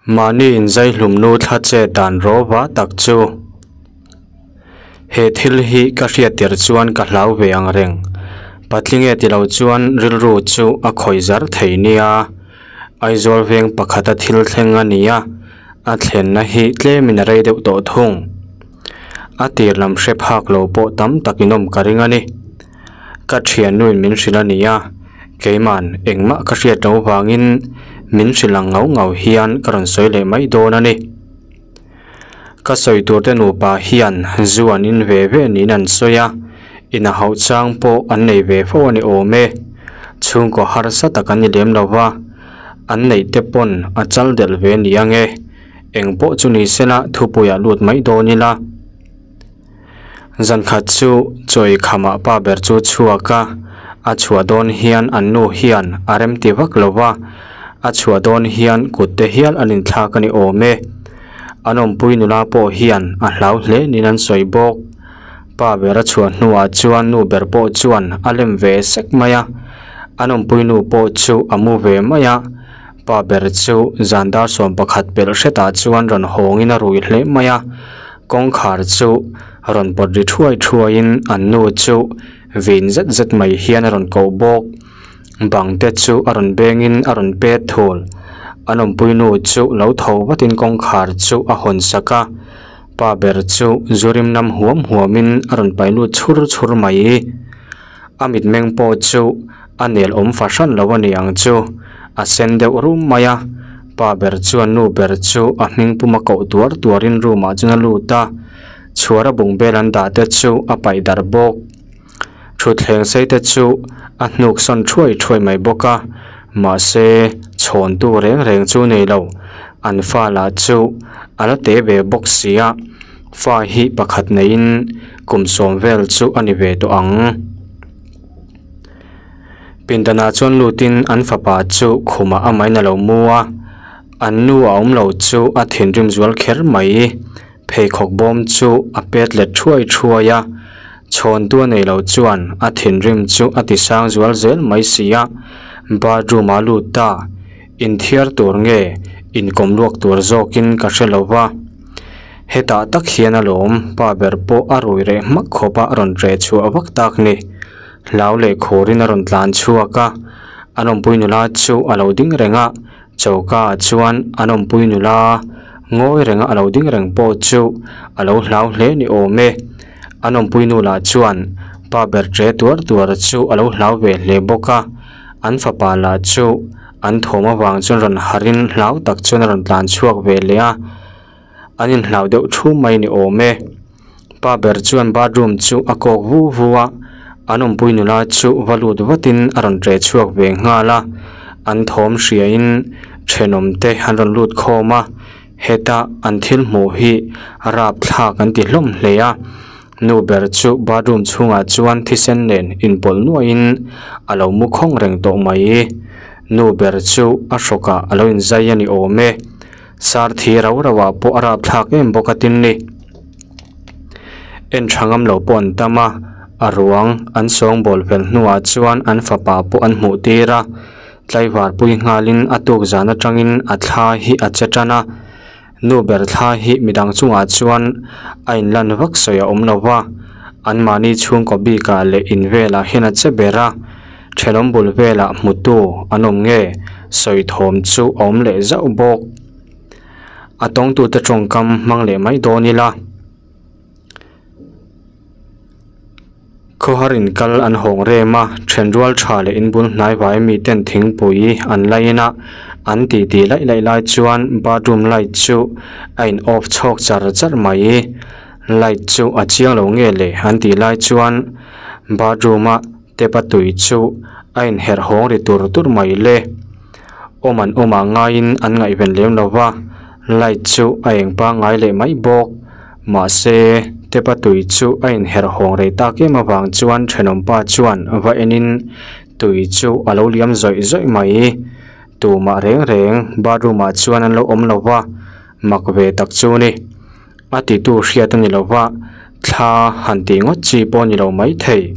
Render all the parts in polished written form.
Mahni inzai hlumnu thla che dan rawva tak chu. He thil hi ka hriat tirh chuan ka hlau ve ang reng. Patling e ti lo chuan rilru chu a khawih zar thei nia. Aizawl veng pakhata thil thleng a ni a, a thlenna hi tlemin a rei deuh tawh thung. A tir lam hre phak lo pawh tam tak in awm ka ring a ni. Ka thiannuin min hrilh a ni a, keiman engmah ka hriat loh vangin min hrilh ang ngau ngau hian ka rawn sawi leh mai dawn a ni. Ka sawi turte nupa hian zu an in ve ve niin an sawi a, ina hauh chang pawh an nei ve fo a ni awm e. Chhungkaw harsa tak an ni lem lo va, an neih te pawn a chal delh ve ni ang e. Eng pawh chu ni sela thupuiah lut mai dawn ila. Zan khat chu chawi khamah pa ber chu chhuak a, a chhuah dawn hian an nu hian a rem ti vak lo va, a chhuah dawn hian kut te hial an inthlak a ni awm e. An awmpui nula pawh hian a hlau hle niin an sawi bawk. Pa ber a chhuah hnuah chuan nu ber pawh chuan a lem ve sek mai a, an awmpui nu pawh chu a mu ve mai a, pa ber chu zan dar 11 pelh hretah chuan rawn hawngin a rui hle mai a. Kawngkhar chu rawn pawt ri thuai thuaiin an nu chu vin zet zet mai hian a rawn koh bawk. Bang te chu a rawn bengin a rawn pet thul. An awmpui nu chu lo tho vatin kawngkhar chu a hawn sak a. Pa ber chu zu rim nam huam huamin a rawn pai lut chhur chhur mai. A mitmeng pawh chu a nel awm fahran lo a ni ang chu, a sen deuh rum mai a. Pa ber chuan nu ber chu a hming puma koh tuar tuarin room ah chuan a lut a, chhuar a bungbel an dah te chu a paih darh bawk. Thutthleng sei te chu a hnuk sawn thuai thuai mai bawk a, mahse chhawntu reng reng chu nei lo, an fa lah chu a la te ve bawk si a. Fa hi pakhat neiin kum sawm vel chu a ni ve tawh ang. Pindanah chuan lutin an fapa chu khumah a main a lo mu a, an nu a awm lo chu a thinrim zual kher mai. Pheikhawk bawm chu a pet let thuai thuai a, chhawntu a nei lo chuan a thinrim chu a ti sang zual zel mai si a, bathroom ah lut ta. Inthiar tur nge inkawm luak tur zawkin ka hre lo va. Hetah tak hian alawm pa ber pawh a rui reh hmak khawp a rawn reh chhuah vak tak ni. Hlau leh khurin a rawn tlan chhuak a, an awmpui nula chu a lo ding reng a, choka ah chuan an awmpui nula ngawi renga a lo ding reng pawh chu a lo hlau hle ni awm e. An awmpui nu lah chuan pa ber ṭe tuar tuar chu a lo hlau ve hle bawk a, an fapa lah chu an thawm avang chuan rawn harhin hlau tak chuan a rawn tlan chhuak ve leh a. An inhlau deuh thu mai ni awm e. Pa ber chuan bathroom chu a kawk vu vu a, an awmpui nula chu va lut vatin a rawn ṭe chhuak ve nghal a. An thawm hriain thenawm te an rawn lut khawm a, heta an thil hmuh hi rapthlak an ti hlawm hle a. Nu ber chu bathroom chhungah chuan thisen nen inpawlh nuaihin a lo mu khawng reng tawh mai. Nu ber chu a hrawkah a lo inzai a ni awm e. Sar thi rau rau ah pawh a rap thlak em bawk a tin ni. En tha ngam lo pawh an tam a, a ruang an sawngbawl fel hnuah chuan an fapa pawh an hmuh tir a, tlaivar pui nghalin a tuk zan atangin a thla hi a che tan a, nu ber thla hi midang chungah chuan a inlan vak sawi a awm lo va, anmahni chhungkaw bikah leh in velah hian a che ber a. Thenawm bul velah hmutu an awm nge sawi thawm chu a awm leh zauh bawk. A tawngtute tawngkam hmang leh mai dawn ila. Khawhar in kal an hawng rem a, thenrual tha leh inbul hnai vai miten thingpui an la in a, an titi laih laih lai chuan bathroom light chu a in off chhawk char char mai. Light chu a chiang lo nge le an tih lai chuan bathroom a Tap a tui chu a inherh hawng ri tur tur mai le. Awm an awmah ngaiin an ngaihven lem lo va, light chu a eng pangngai leh mai bawk. Mahse, tap a tui chu a inherh hawng rei tak em avang chuan thenawmpa chuan va enin tui chu a lo liam zawih zawih mai. Tumah reng reng bathroom ah chuan an lo awm lo va, mak ve tak chu ni. A titu hriat a ni lo va, thla han tih ngawt chi pawh a ni lo maithei.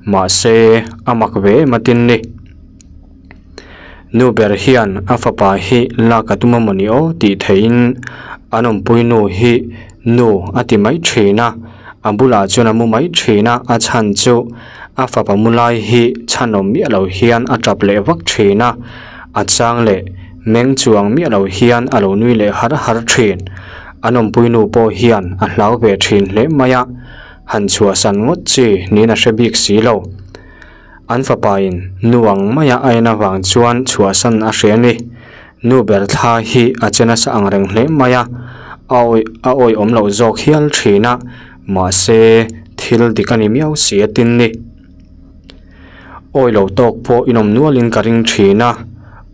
Mahse, a mak ve em a tin ni. Nu ber hian a fapa hi lak a tum a mawni aw tih theihin an awmpui nu hi nu a ti mai thin a, a bulah chuan a mu mai thin a, a chhan chu a fapa mu lai hi chhan awm miah lo hian a tap leh vak thin a, a chang leh meng chuang miah lo hian a lo nui leh har har thin. An awmpui nu pawh hian a hlau ve thin hle mai a, han chhuahsan ngawt chi niin a hre bik si lo. An fapain nu ang maia a en avang chuan chhuahsan a hre a ni. Nu ber thla hi a che nasa ang reng hle mai a, a awih a awihawm loh zawk hial thin a, mahse thil dik a ni miau si a tin ni. Awi lo tawk pawh inawm nualin ka ring thin a,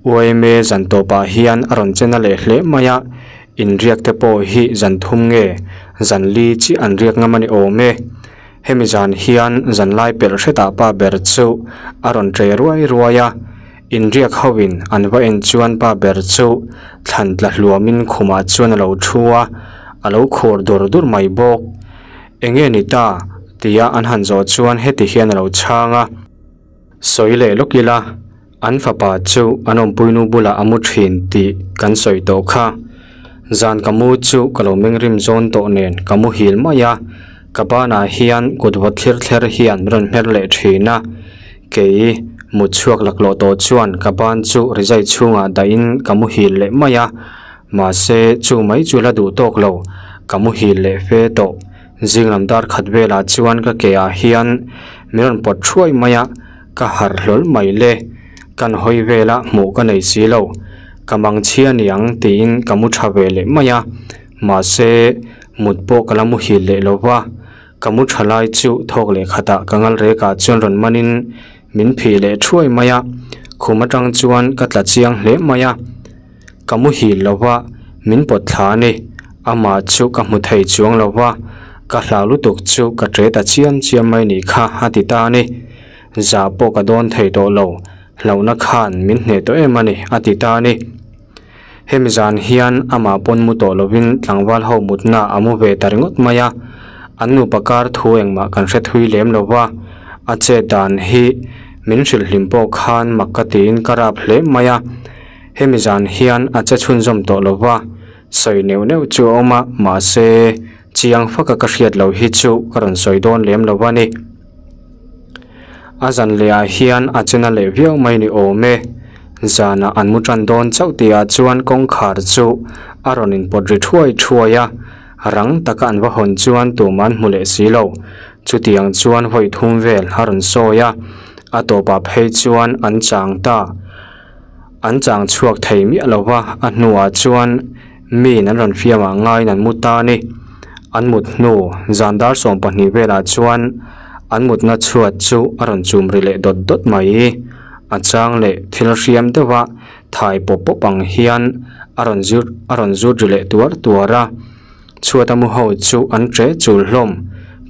UMA zan tawpah hian a rawn che na leh hle mai a, inriak te pawh hi zan thum nge zan li chiah an riak ngam a ni awm e. Hemi zan hian zanlai pelh hretah pa ber chu a rawn ṭe ruai ruai a, inriak hoin an va en chuan pa ber chu thlan tla hluamin khumah chuan a lo ṭhu a, a lo khur dur dur mai bawk. Enge ni ta? tia an han zawh chuan heti hian a lo chhang a. Sawi leh lawk ila, an fapa chu an awmpuinu bulah a mu thin tih kan sawi tawh kha. Zan ka mu chu ka lo meng rim zawn tawh nen ka muhil mai a, ka banah hian kut vawt thlir thler hian min rawn hmer leh thin a. Kei mut chhuak laklawh tawh chuan ka ban chu rizai chhungah dahin ka muhil leh mai a, mahse chu mai chu la duh tawk lo, ka muhil leh fe tawh. Zinglam dar khat velah chuan ka ke ah hian min rawn pawt thuai mai a, ka harh hlawl mai le. Kan hawi vela hmuh ka nei si lo. Ka mang chhia niang tiin ka mu tha ve leh mai a, mahse mut pawh ka la muhil leh lo va. Ka mu tha lai chu thawk leh khatah ka ngal rek ah chuan rawn manin min phih leh thuai mai a, khum atang chuan ka tla chiang hle mai a. Ka muhil lo va, min pawt thla a ni. Amah chu ka hmu thei chuang lo va, ka hlau lutuk chu ka ṭe ta chiam chiam mai nih kha a ti ta a ni. Zah pawh ka dawn thei tawh lo, hlauhna khan min hneh tawh em a ni a ti ta a ni. Hemi zan hian amah pawn mu tawh lovin tlangval ho mutna a mu ve ta ringawt mai a, an nupa kar thu engmah kan hre thui lem lo va, a chet dan hi min hrilh hlim pawh khan mak ka tiin ka rap hle mai a. Hemi zan hian a che chhunzawm tawh lo va, sawi neuh neuh chu a awm a, mahse, chiang faka ka hriat loh hi chu ka rawn sawi dawn lem lo a ni. A zan lehah hian a che na leh viau mai ni awm e. Zanah an mu tan dawn chauh tihah chuan kawngkhar chu a rawn inpawt ri thuai thuai a, rang taka an va hawn chuan tumah an hmu leh si lo. Chutiang chuan vawi thum vel a rawn sawi a, a tawpah phei chuan an chang ta. An chang chhuak thei miah lo va, a hnuah chuan miin an rawn fiamah ngaiin an mu ta a ni. An mut hnu zan dar 12 velah chuan an mutna chhuat chu a rawn chum ri leh dawt dawt mai. A chang leh thil hriam deuha thai pawp pawp ang hian a rawn zut a rawn zut ri leh tuar tuar a. Chhuata mu ho chu an ṭe chul hlawm.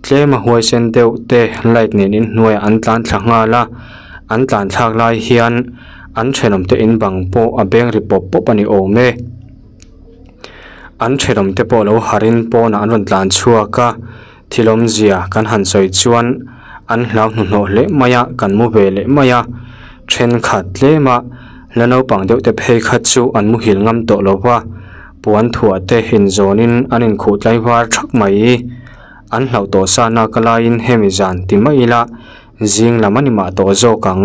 Tlema huaisen deuh te light nen inhnuaiah an tlan thla nghal a, an tlan thlak lai hian an thenawm te in bang pawh a beng ri pawp pawp a ni awm e. An thenawm te pawh lo harin pawnah an rawn tlan chhuak a, thil awmzia kan han sawi chuan an hlau hnuhnawh hle mai a, kan mu ve leh mai a. Thenkhat tlema la naupang deuh te phei kha chu an muhil ngam tawh lo va. Puan thuah te inzawnin an inkhuh tlaivar thak mai. An hlauh tawh sa nak laiin hemi zan ti mai ila zing lam a ni mah tawh zawk ang.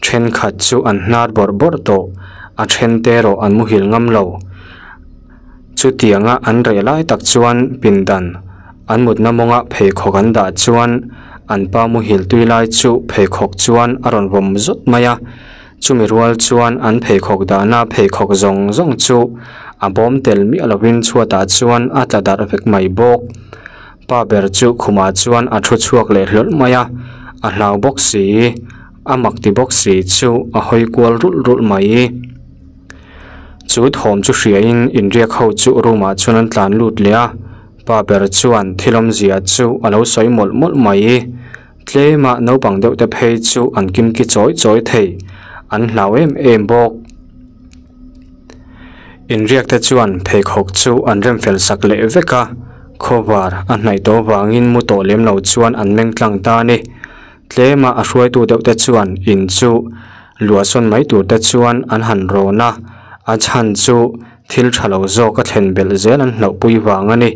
Thenkhat chu an hnar bawrh bawrh tawh, a then te erawh an muhil ngam lo. Chutianga an reh lai tak chuan pindan an mutna mawnga pheikhawk an dah chuan an pa muhil tui lai chu pheikhawk chuan a rawn vawm zawt mai a. Chumi rual chuan an pheikhawk dahna pheikhawk zawng zawng chu a bawm tel miah lovin chhuatah chuan a tla darh vek mai bawk. Pa ber chu khumah chuan a thu chhuak leh hlawlh mai a, a hlau bawk si, a mak ti bawk si chu a hawi kual rulh rulh mai. Chu thawm chu hriain inriak ho chu room ah chuan an tlan lut leh a, pa ber chuan thil awmzia chu a lo sawi mawlh mawlh mai. Tlema naupang deuh te phei chu an kimki chawi chawi thei, an hlau em em bawk. Inriak te chuan pheikhawk chu an rem fel sak leh vek a, khawvar a hnaih tawh vangin mu tawh lem lo chuan an meng tlang ta a ni. Tlema a hruaitu deuh te chuan in chu. Luahsawn mai tur te chuan an han rawn a, a chhan chu thil tha lo zawk a thlen belh zel an hlauhpui vang a ni.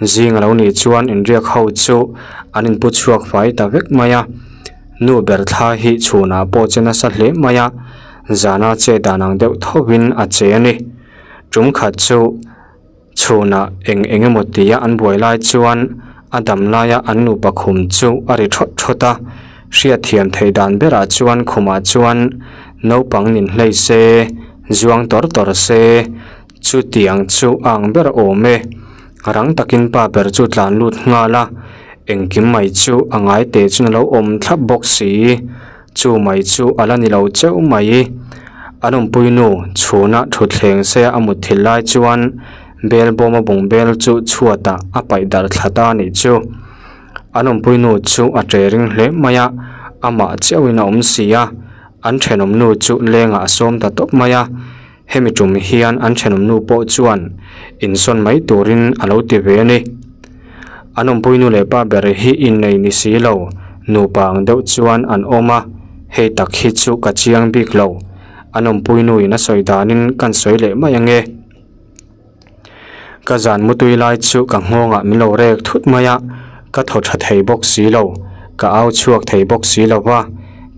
Zing a lo nih chuan inriak ho chu an inpu chhuak fai ta vek mai a, nu ber thla hi chhunah pawh che nasa hle mai a, zana che dan ang deuh thovin a che a ni. Tum khat chu. Chhunah eng eng emaw tia an buai lai chuan a dam laia an nupa khum chu a ri thawt thawt a, hriatthiam theih dan berah chuan khumah chuan naupang nin hlei se, zuang tawr tawr se, chutiang chu a ang ber awm e. Rang takin pa ber chu tlan lut nghal a, engkim mai chu a ngai teh chuan a lo awm thlap bawk si. Chu mai chu a la ni lo cheuh mai. An awmpui nu chhuna thutthleng seia a mutthilh lai chuan bel bawma bung bel chu chhuatah a paih darh thla ta a nih chu. An awmpui nu chu a ṭe ring hle mai a, amah chiauhin a awm si a, an ṭhenawm nu chu lengah a sawm ta tawp mai a. Hemi ṭum hian an ṭhenawm nu pawh chuan insawn mai turin a lo ti ve a ni. An awmpui nu leh pa ber hi innei ni si lo, nupa ang deuh chuan an awm a, hei tak hi chu ka chiang bik lo. An awmpui nuin a sawi danin kan sawi leh mai ange. Ka zan mutui lai chu ka nghawngah min lo rek thut mai a, ka thaw tha thei bawk si lo, ka au chhuak thei bawk si lo va,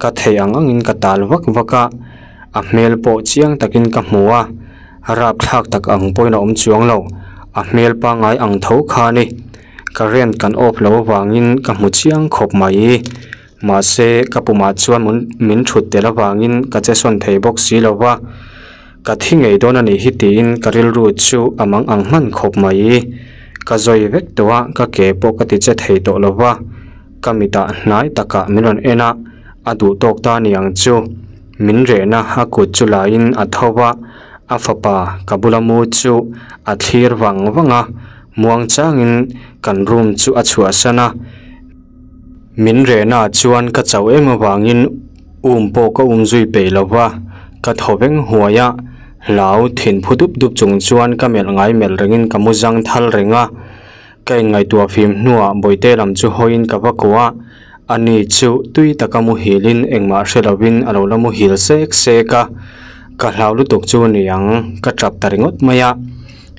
ka theih ang angin ka tal vak vak a, a hmel pawh chiang takin ka hmu a, rapthlak tak ang pawhin a awm chuang lo, a hmel pangngai ang tho kha a ni. Current kan off lo avangin ka hmu chiang khawp mai. Mahse, ka pumah chuan min thut tel avangin ka che sawn thei bawk si lo va. Ka thi ngei dawn a nih hi tiin ka rilru chu a mang ang hman khawp mai. Ka zawi vek tawh a, ka ke pawh ka ti che thei tawh lo va. Ka mitah hnai takah min rawn en a, a duh tawk ta ni ang chu. Min rehna a kut chu laiin a tho va, a fapa ka bula mu chu a thlir vang vang a, muang changin kan room chu a chhuahsan a. Min rehna chuan ka chauh em avangin Um pawh ka um zui peih lo va, ka thaw veng huai a, hlau thin phu dup dup chung chuan ka melh ngai melh rengin ka mu zang thal reng a. Ka inngaihtuah fim hnuah Bawihte lam chu hawiin ka va kuah a, ani chu tui taka muhilin engmah hre lovin a lo la muhil sek sek a, ka hlau lutuk chu niang ka tap ta ringawt mai a.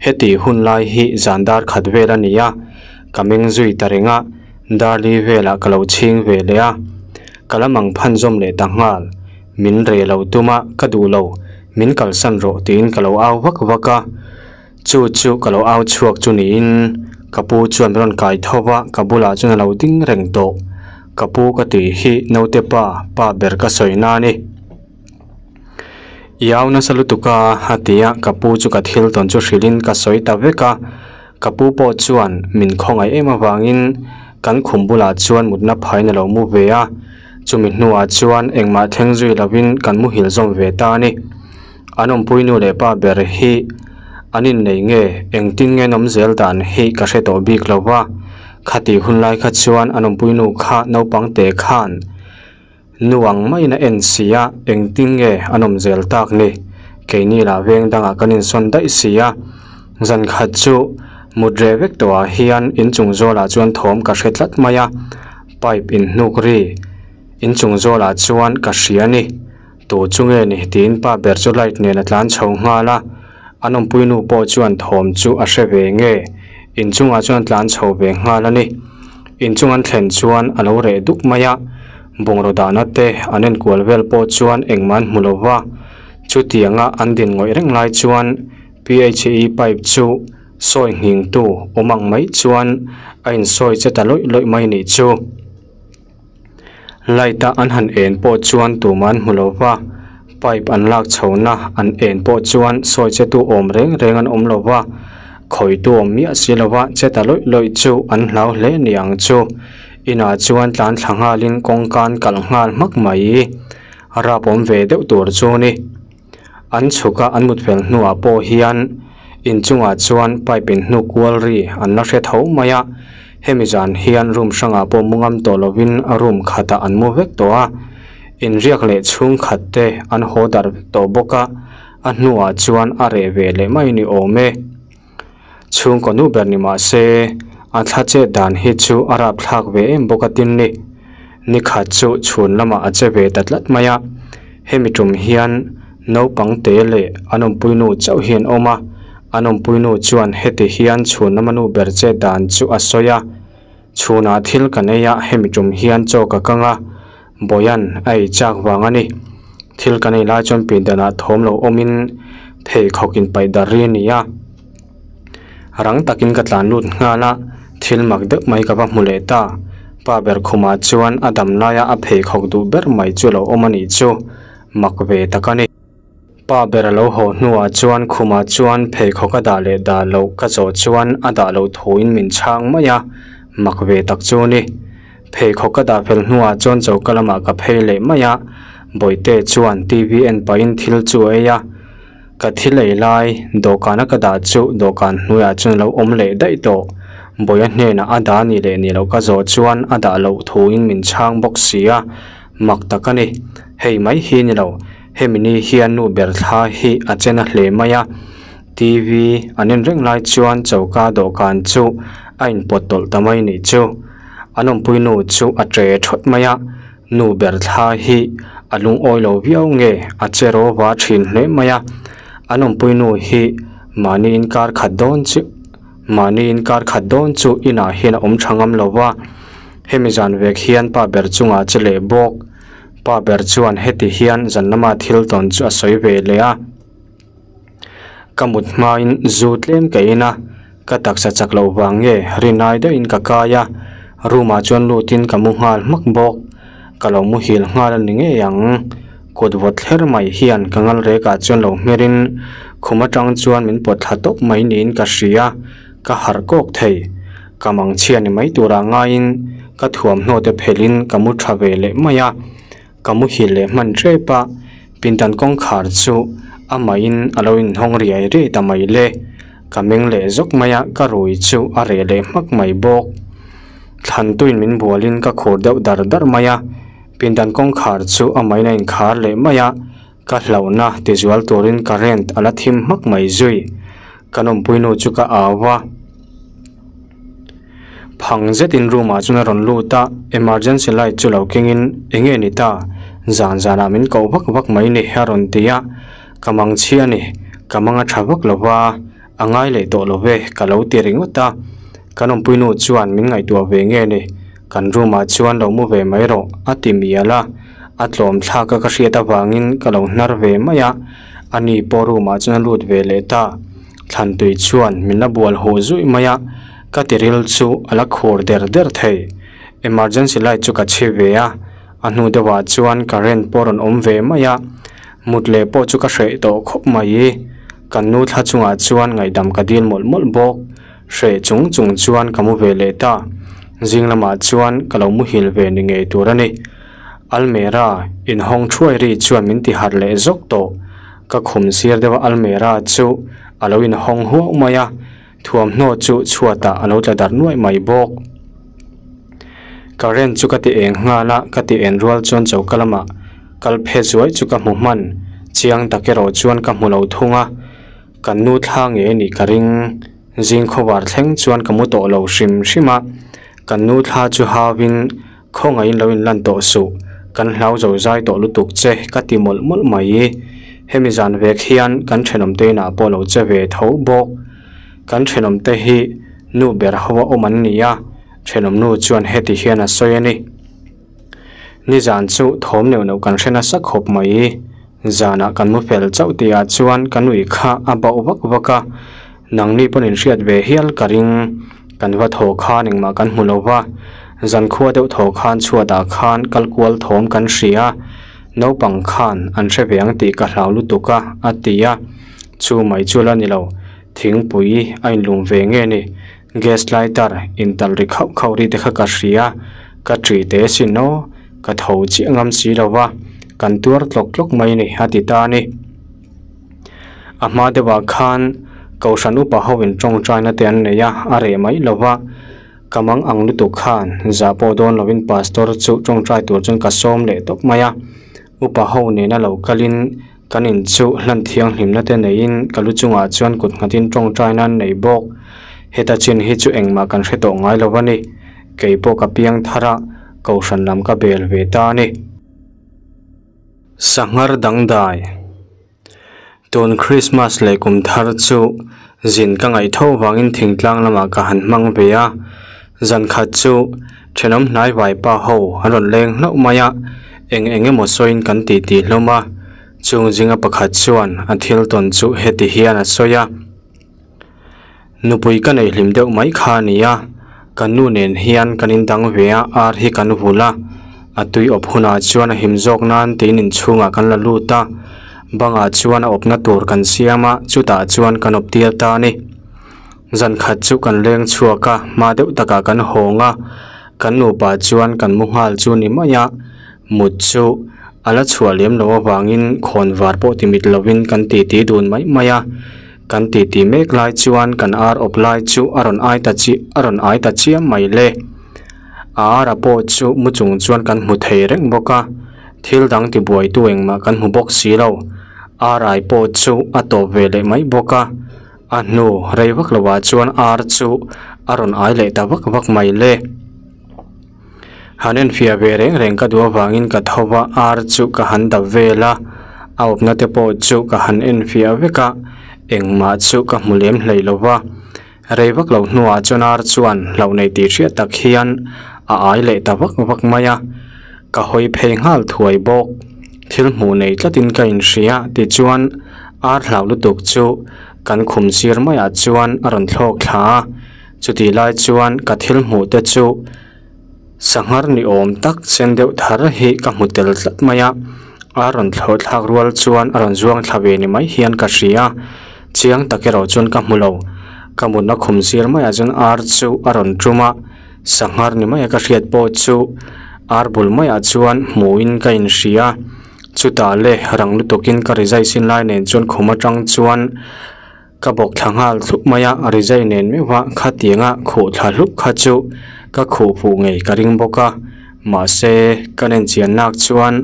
Heti hun lai hi zan dar khat vel a ni a, ka meng zui ta reng a, darli velah ka lo chhing ve leh a. Ka la mang phan zawm leh ta nghal. Min reh lo tum a, ka duh lo, min kalsan rawh tiin ka lo au vak vak a. Chu chu ka lo au chhuak chu niin ka pu chuan min rawn kai tho va, ka bulah chuan a lo ding reng tawh. Ka pu ka tih hi naute pa, pa ber ka sawi na a ni. I au nasa lutuk a, a ti a, ka pu chu ka thil tawn chu hrilhin ka sawi ta vek a. Ka pu pawh chuan min khawngaih em avangin kan khum bulah chuan mutna phaiin a lo mu ve a, chumi hnuah chuan engmah thleng zui lovin kan muhil zawm ve ta a ni. An awmpui nu leh pa ber hi an innei nge engtin nge an awm zel dan hi ka hre tawh bik lo va, khatih hun lai kha chuan an awmpui nu kha naupang te khan Nu ang maiin a en si a, engtin nge an awm zel tak ni? Keini lah veng dangah kan insawn daih si a. Zan khat chu mut reh vek tawhah hian inchung zawlah chuan thawm ka hre tlat mai a, pipe inhnuk ri inchung zawlah chuan ka hria ni. Tu chu nge ni tiin pa ber chu light nen a tlan chho nghal a, an awmpui nu pawh chuan thawm chu a hre ve nge inchungah chuan tlan chho ve nghal a ni. Inchung an thlen chuan a lo reh duk mai a, bungraw dahna te an enkual vel pawh chuan engmah an hmu lo va, chutianga an din ngawih reng lai chuan PHE pipe chu sawi nghingtu awm ang mai chuan a insawi che ta lawih lawih mai nih chu. Light a an han en pawh chuan tumah an hmu lo va, pipe an lak chhohna an en pawh chuan sawi che tu awm reng reng an awm lo va, khawitu awm miah si lo va che ta lawih lawih chu an hlau hle ni ang chu. Inah chuan tlan thla nghalin kawngka an kalh nghal hmak mai. Rap awm ve deuh tur chu ni. An chhuk a an mut fel hnuah pawh hian inchungah chuan pipe in hnuk kual ri an la hre tho mai a, hemi zan hian room hrangah pawh mu ngam tawh lovin room khatah an mu vek tawh a, inriak leh chhungkhat te an haw darh vek tawh bawk a, a hnuah chuan a reh ve leh mai ni awm e. Chhungkaw nu ber ni mah se, a thla chet dan hi chu a rapthlak ve em bawk a tin ni. Ni khat chu chhun lamah a che ve ta tlat mai a. Hemi tum hian naupang te leh an awmpui nu chauh hi an awm a, an awmpui nu chuan heti hian chhun lama nu ber chet dan chu a sawi a, chhunah thil kan ei a hemi tum hian chaw ka kang a, Bawian a ei chak vang a ni. Thil kan ei lai chuan pindanah thawm lo awmin pheikhawk inpaih darh ri a ni a. Rang takin ka tlan lut nghal a, thil mak deuh mai ka va hmu leh ta. Pa ber khumah chuan a dam laia a pheikhawk duh ber mai chu lo awm a nih chu mak ve tak a ni. Pa ber a lo haw hnuah chuan khumah chuan pheikhawk a dah leh dah loh ka zawh chuan a dah loh thuin min chhang mai a, mak ve tak chu a ni. Pheikhawk ka dah fel hnuah chuan choka lamah ka phei leh mai a, Bawihte chuan TV en pahin thil chu a ei a. Ka thil ei lai dawhkana ka dah chu dawhkan hnuaiah chuan a lo awm leh daih tawh. Bawia hnenah a dah ni leh ni loh ka zawh chuan a dah loh thuin min chhang bawk si a, mak tak a ni. Hei mai hi ni lo, hemi ni hian nu ber thla hi a che na hle mai a. TV an en reng lai chuan choka dawhkan chu a inpawt tawlh ta mai nih chu. An awmpui nu chu a tre thawt mai a. Nu ber thla hi a lungawi lo viau nge a che rawva thin hle mai a, an awmpui nu hi mahni inkar khat dawn chu mahni inkar khat dawn chu inah hian a awm tha ngam lo va, hemi zan vek hian pa ber chungah che leh bawk, pa ber chuan heti hian zan lama thil tawn chu a sawi ve leh a. Ka mut hmain zu tlem ka in a, ka taksa chak loh vang nge rinai deuhin ka kai a, room ah chuan lutin ka mu nghal hmak bawk. Ka lo muhil nghal a ni ngei ang. Kut vawt thler mai hian ka ngal rek ah chuan lo hmerin khum atang chuan min pawt thla tawp mai niin ka hria, ka harh kawk thei. Ka mangchhia ni mai turah ngaiin ka thuamhnaw te phelhin ka mu tha ve leh mai a. Ka muhil leh hman tep a, pindan kawngkhar chu amahin a lo inhawng riai riai ta mai le. Ka meng leh zawk mai a, ka rui chu a reh leh hmak mai bawk. Thlantuin min bualin ka khur deuh dar dar mai a, pindan kawngkhar chu amahin a inkhar leh mai a, ka hlauhna tizual turin current a la thim hmak mai zui. Ka nawmpuinu chu ka au a. Phang zetin room ah chuan a rawn lut a, emergency light chu lo kengin eng nge ni ta, zan zanah min koh vak vak mai ni a rawn ti a, ka mang chhia a ni, ka mang a tha vak lo va, a ngai leh tawh lo ve ka lo ti ringawt a, kan awmpuinu chuan min ngaihtuah ve nge ni, kan room ah chuan lo mu ve mai rawh a ti mial a, a tlawm thlak a ka hriat avangin ka lo hnar ve mai a, ani pawh room ah chuan a lut ve leh ta. Thlantui chuan min la bual huh zuih mai a, ka tiril chu a la khur der der thei. Emergency light chu ka chhi ve a, a hnu deuhah chuan current pawh rawn awm ve mai a, mut leh pawh chu ka hreh tawh khawp mai. Kan nu thla chungah chuan ngaihdam ka dil mawlh mawlh bawk. Hreh chung chung chuan ka mu ve leh ta. Zing lamah chuan ka lo muhil ve ni ngei tur a ni. Almera inhawng thuai ri chuan min ti harh leh zawk tawh. Ka khum sir deuh a almera chu a lo inhawng huau mai a, thuamhnaw chu chhuatah a lo tla darh nuaih mai bawk. Current chu ka ti eng nghal a, ka ti en rual chuan choka lamah kal phe zuai chu ka hmu hman, chiang tak erawh chuan ka hmu lo thung a, kan nu thla nge anih ka ring. Zing khawvar thleng chuan ka mu tawh lo hrim hrim a, kan nu thla chu hauin Khawngaihin lo inlan tawh suh, kan hlau zo zai tawh lutuk che ka ti mawlh mawlh mai. Hemi zan vek hian kan thenawmte inah pawh lo che ve tho bawk. Kan thenawmte hi nu ber ho a awm an ni a, thenawm nu chuan heti hian a sawi a ni. Nizan chu thawm neuh neuh kan hre nasa khawp mai. Zanah kan mu fel chauh tihah chuan ka nui kha a bauh vak vak a, nangni pawn inhriat ve hial ka ring. Kan va thaw khan engmah kan hmu lo va, zankhua deuh thaw khan chhuatah khan kal kual thawm kan hria a, naupang khan an hre ve ang tih ka hlau lutuk a, a ti a. Chu mai chu la ni lo, thingpui a inlum ve nge ni, gas lighter intalh ri khauh khauh ri te kha ka hria, ka ṭi teh asin aw. Ka tho chiah ngam si lo va, kan tuar tlawk tlawk mai ni a ti ta a ni. A hma deuhah khan Kohhran upa ho in tawngtaina te an nei a, a reh mai lo va, ka mang ang lutuk khan zah pawh dawn lovin Pastor chu tawngtai tur chuan ka sawm leh tawp mai a. Upa ho nena lo kalin kan in chu hlan thianghlimna te neiin ka lu chungah chuan kut nghatin tawngtaina an nei bawk. Heta chin hi chu engmah kan hre tawh ngai lo a ni. Kei pawh ka piang thar a, Kohhran lam ka bel ve ta a ni. Sanghar dangdai. Tun Krismas leh kum thar chu zin ka ngaih tho vangin thingtlang lamah ka han hmang ve a, zan khat chu thenawm hnai vaipa ho an rawn leng hlauh mai a, eng eng emaw sawiin kan titi hlawm a, chung zinga pakhat chuan a thil tawn chu heti hian a sawi a. Nupui ka nei hlim deuh mai kha a ni a, ka nu nen hian kan indang ve a, ar hi kan vul a, a tui awp hunah chuan a him zawk nan tiin inchhungah kan la lut a, bangah chuan a awpna tur kan siam a, chutah chuan kan awp tir ta a ni. Zan khat chu kan leng chhuak a, hma deuh takah kan hawng a, kan nupa chuan kan mu nghal chu ni mai a, mut chu a la chhuah lem loh avangin khawnvar pawh ti mit lovin kan titi dun mai mai a. Kan titi mek lai chuan kan ar awp lai chu a rawn ai ta chi a rawn ai ta chiam mai le. A ara pawh chu mu chung chuan kan hmu thei reng bawk a, thil dang tibuaitu engmah kan hmu bawk si lo. Ar ai pawh chu a tawp ve leh mai bawk a, a hnu rei vak lovah chuan ar chu a rawn ai leh ta vak vak mai le. Han enfiah ve reng reng ka duh avangin ka tho va, ar chu ka han dap vel a, a awpna te pawh chu ka han enfiah vek a, engmah chu ka hmu lem hlei lo va. Rei vak lo hnuah chuan ar chuan hlauh nei tih hriat tak hian a ai leh ta vak vak mai a, ka hawi phei nghal thuai bawk. Thil hmuh nei tlatin ka inhria tichuan ar hlau lutuk chu kan khum sir maiah chuan a rawn thlawk thla a. Chutih lai chuan ka thil hmuh te chu sanghar ni awm tak sen deuh thar hi ka hmu tel tlat mai a, a rawn thlawh thlak rual chuan a rawn zuang thla ve ni mai hian ka hria, chiang tak erawh chuan ka hmu lo. Ka mutna khum zir maiah chuan ar chu a rawn tum a, sanghar ni maia ka hriat pawh chu ar bul maiah chuan hmuhin ka inhria. Chutah le rang lutukin ka rizai sin lai nen chuan khum atang chuan. Ka bawk thla nghal thlup mai a, rizai nen meuh a khatianga khuh thla hlup kha chu ka khuh fuh ngei ka ring bawk a, mahse ka nen chian nak chuan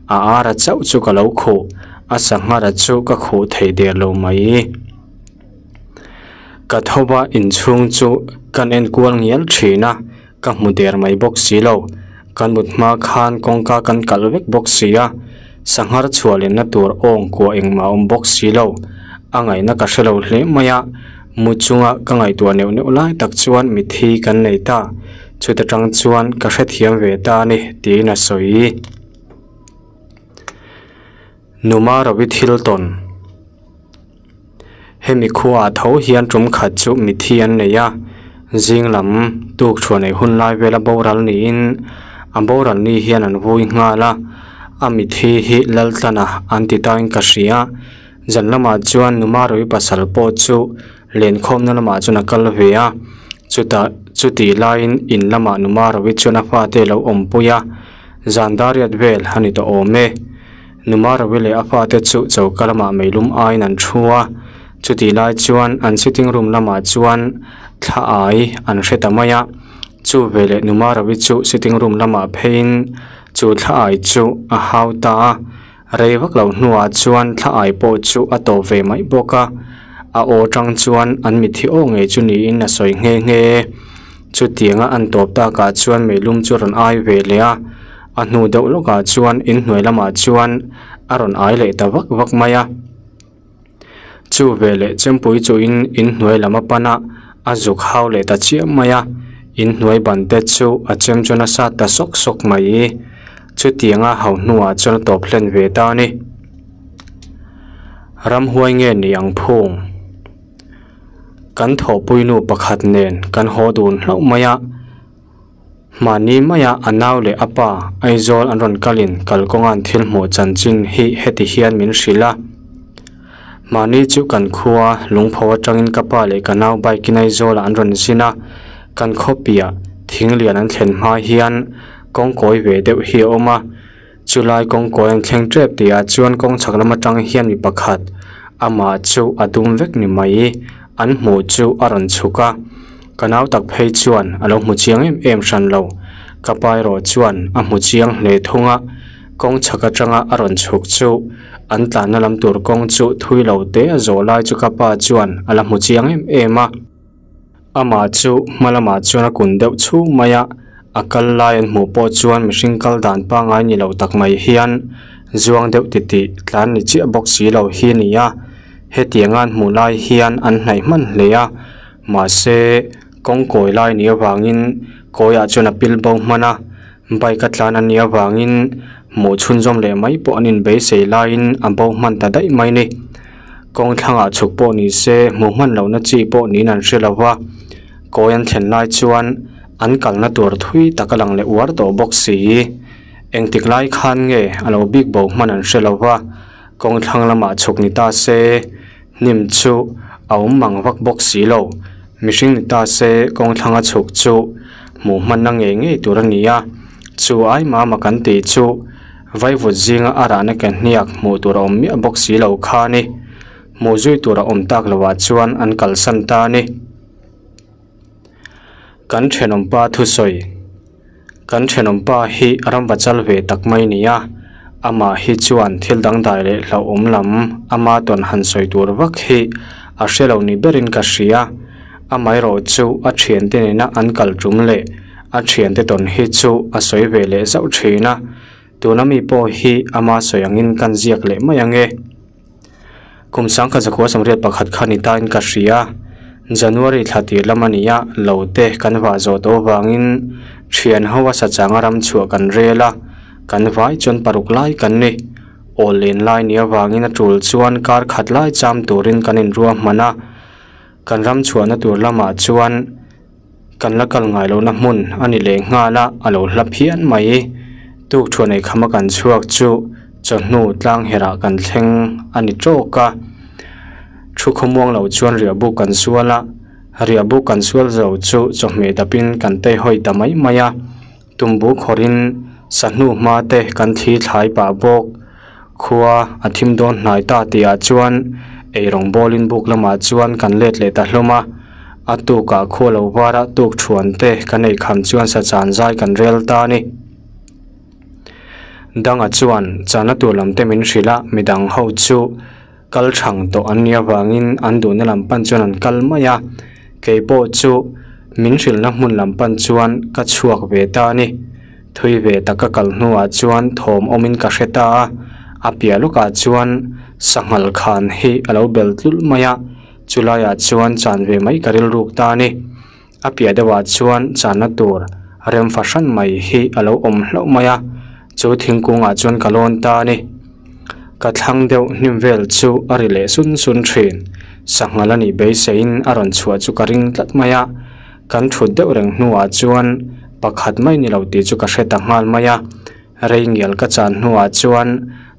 a ara chauh chu ka lo khuh, a sanghara chu ka khuh thei der lo mai. Ka tho va inchhung chu kan enkual ngial thin a, ka hmu der mai bawk si lo, kan mut hma khan kawngka kan kalh vek bawk si a, sanghar chhuah lenna tur awng kuah engmah a awm bawk si lo, a ngaihna ka hre lo hle mai a, mu chunga ka ngaihtuah neuh neuh lai tak chuan mithi kan nei ta, chuta tang chuan ka hrethiam ve ta a ni tiin a sawi. Numa Ravi thil tawn. Hemi khuaah tho hian tum khat chu mithi an nei a, zing lam tuk chhuah neih hun lai vela boral niin a boral ni hian an vui nghal a, a mithi hi Laltlana an ti tain ka hria. Zan lamah chuan Numarui pasal pawh chu lenkhawmna lamah chuan a kal ve a, chutah chutih laiin in lamah Numarui chuan a fate a lo awmpui a, zan dariat vel a ni tawh awm e. Numarawi leh a fate chu choka lamah meilum aiin an thu a, chutih lai chuan an sitting room lamah chuan thla ai an hre ta mai a, chu veleh Numarawi chu sitting room lamah pheiin chu thla ai chu a hau ta a, rei vak lo hnuah chuan thla ai pawh chu a tawp ve mai bawk a, a aw tang chuan an mitthi aw ngei chu niin a sawi nghe nghe. Chutianga an tawp takah chuan meilum chu a rawn ai ve leh a. A hnu deuh lawkah chuan inhnuai lamah chuan a rawn ai leh ta vak vak mai a. Chu veleh chempui chuhin inhnuai lam a pan a, a zuk hau leh ta chiam mai a. Inhnuai ban te chu a chem chu nasa ta sawk sawk mai. Chutianga hau hnuah chuan a tawp hlen ve ta a ni. Ramhuai nge ni ang phung? Kan thawhpuinu pakhat nen kan haw dun hlauh mai a. Mahni maia a nau leh a pa Aizawl an rawn kalin kalkawnga'n thil hmuh chanchin hi heti hian min hrilh a. Mahni chu kan khua lungpho atangin ka pa leh ka nau bike in Aizawlah an rawn zin a, kan khawpiah thing lian an thlen hma hian kawngkawi ve deuh hi a awm a. Chulai kawngkawi an thleng tep tihah chuan kawng chhak lam atang hian mi pakhat amah chu a dum vek ni mai an hmuh chu a rawn chhuk a. Ka nau tak phei chuan a lo hmu chiang em em hran lo. Ka pa erawh chuan a hmu chiang hle thung a, kawng chhak atanga a rawn chhuk chu an tlanna lam tur kawng chu thui lo te a zawh lai chu ka pa chuan a la hmu chiang em em a. Amah chu hma lamah chuan a kun deuh chhung mai a, a kal lai an hmuh pawh chuan mihring kal dan pangngai ni lo tak mai hian. Zuang deuh titih tlan ni chiah bawk si lo hi a ni a, hetianga an hmuh lai hian an hnaih hman hle a, mahse kawng kawi lai nih avangin kawiah chuan a pil bo hman a, bike a tlan a nih avangin hmuh chhunzawm leh mai pawh an inbeisei laiin a bo hman ta daih mai a ni. Kawng thlangah chhuk pawh ni se hmuh hman lohna chi pawh niin an hre lo va, kawi an thlen lai chuan an kalna tur thui tak a lang leh uar tawh bawk si. Engtik lai khan nge a lo bik bo hman an hre lo va, kawng thlang lamah chhuk ni ta se, hnim chu a awm mang vak bawk si lo. Mihring ni ta se kawng thlanga chhuk chu hmuh hmanna ngei ngei tur a ni a, chu ai mama kan tih chu vaivut zinga a rahna ke hniak hmuh tur a awm miah bawk si lo kha a ni. Hmuh zui tur a awm tak lovah chuan an kalsan ta a ni. Kan thenawmpa thusawi. Kan thenawmpa hi ramva chal ve tak mai ni a, amah hi chuan thil dangdai leh hlauhawm lam ama tawn han sawi tur vak hi a hre lo ni berin ka hria. Amaherawh chu a thiante nena an kal tum leh a thiante tawn hi chu a sawi ve leh zauh thin a, tuna mi pawh hi ama sawi angin kan ziak leh mai ange. Kum sangkhat zakua sawmriat pakhat kha ni tain ka hria. January thla tir lam a ni a, lo te kan vah zawh tawh avangin thian ho a sachanga ram chhuah kan rel a, kan vai chuan paruk lai kan ni. Awl len lai ni avangin a tul chuan kar khat lai cham turin kan inruahman a, kan ram chhuahna tur lamah chuan Kan la kal ngai lohna hmun a ni leh nghal a, a lo hla phian mai. Tuk thuah nei khama kan chhuak chu chawhnu tlang herah kan thleng a ni tawk a. Thu khawmuang lo chuan riahbuk kan sual a, riahbuk kan sual zo chu chawhmeh dapin kan teihawi ta mai mai a. Tumbu khawrhin sahnu hma te kan thli thlai pah bawk. Khua a thim dawn hnai ta tihah chuan eirawng bawlin buk lamah chuan kan let leh ta hlawm a. A tukah khua lo vara tuk thuan te kan ei kham chuan sachan zai kan rel ta a ni. Danga chuan chana tur lam te min hrilh a, midang ho chu kal thang tawh an nih avangin an duhna lam pan chuan an kal mai a, kei pawh chu min hrilhna hmun lam pan chuan ka chhuak ve ta a ni. Thui ve tak ka kal hnuah chuan thawm awmin ka hre ta a, a piah lawkah chuan sanghal khan hi a lo bel tlulh mai a, chulaiah chuan chan ve mai ka rilruk ta a ni. A piah deuhah chuan channa tur rem fahran mai hi a lo awm hlauh mai a, chu thingkungah chuan ka lawn ta a ni. Ka thlang deuh hnim vel chu a ri leh sun sun thin. Sanghal a nih beiseiin a rawn chhuah chu ka ring tlat mai a, kan thut deuh reng hnuah chuan pakhat mai ni lo tih chu ka hre ta nghal mai a. Rei ngial ka chan hnuah chuan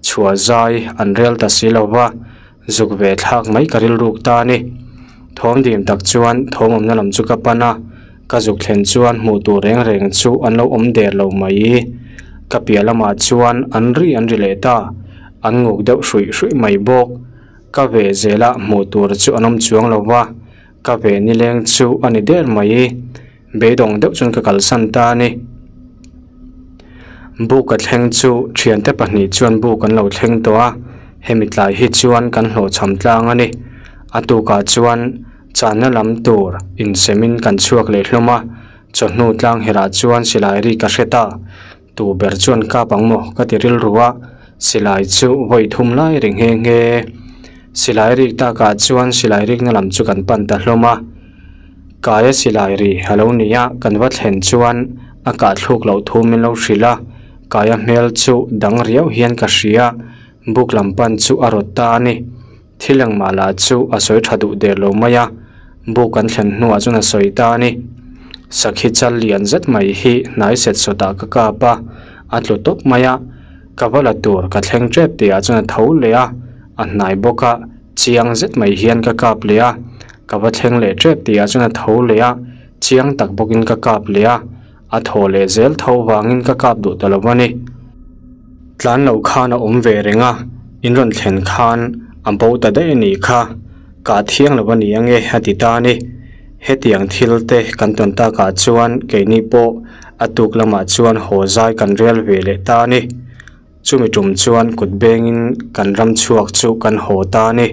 chhuah zai an rel ta si lo va, Zuk ve thlak mai ka rilruk ta a ni. Thawm dim tak chuan thawm awmna lam chu ka pan a, ka zuk thlen chuan hmuh tur reng reng chu an lo awm der lo mai. Ka piah lamah chuan an ri an ri leh ta, an nguk deuh hruih hruih mai bawk. Ka ve zelah hmuh tur chu an awm chuang lo va, ka ve nileng chu a ni der mai. Beidawng deuh chuan ka kalsan ta a ni. Buk a thleng chu thiante pahnih chuan buk an lo thleng tawh a, hemi tlai hi chuan kan hlawhchham tlang a ni. A tukah chuan channa lam tur insemin kan chhuak leh hlawm a, chawhnu tlang herah chuan silai ri ka hre ta. Tu ber chuan kap ang maw ka ti rilru a, silai chu vawi thum lai ri nghe nghe. Silai rik takah chuan silai rikna lam chu kan pan ta hlawm a. Kaia silai ri a lo ni a, kan va thlen chuan a kah thluk loh thu min lo hrilh a, Kaia hmel chu dang riau hian ka hria, buk lam pan chu a rawt ta a ni. Thil engmah lah chu a sawi tha duh der lo mai a, buk kan thlen hnuah chuan a sawi ta a ni. Sakhi chal lian zet mai hi hnai set sawtah ka kap a, a tlu tawp mai a, ka va la tur ka thleng tep tihah chuan a tho leh a, a hnai bawk a, chiang zet mai hian ka kap leh a, ka va thleng leh tep tihah chuan a tho leh a, chiang tak bawkin ka kap leh a, a thaw leh zel tho vangin ka kap duh ta lo a ni. Tlan loh khan a awm ve reng a, in rawn thlen khan a bo ta daih a nih kha, kah thiang lo a ni ange a ti ta a ni. Hetiang thil te kan tawn takah chuan keini pawh a tuk lamah chuan haw zai kan rel ve leh ta a ni. Chumi tum chuan kut bengin kan ram chhuak chu kan haw ta a ni.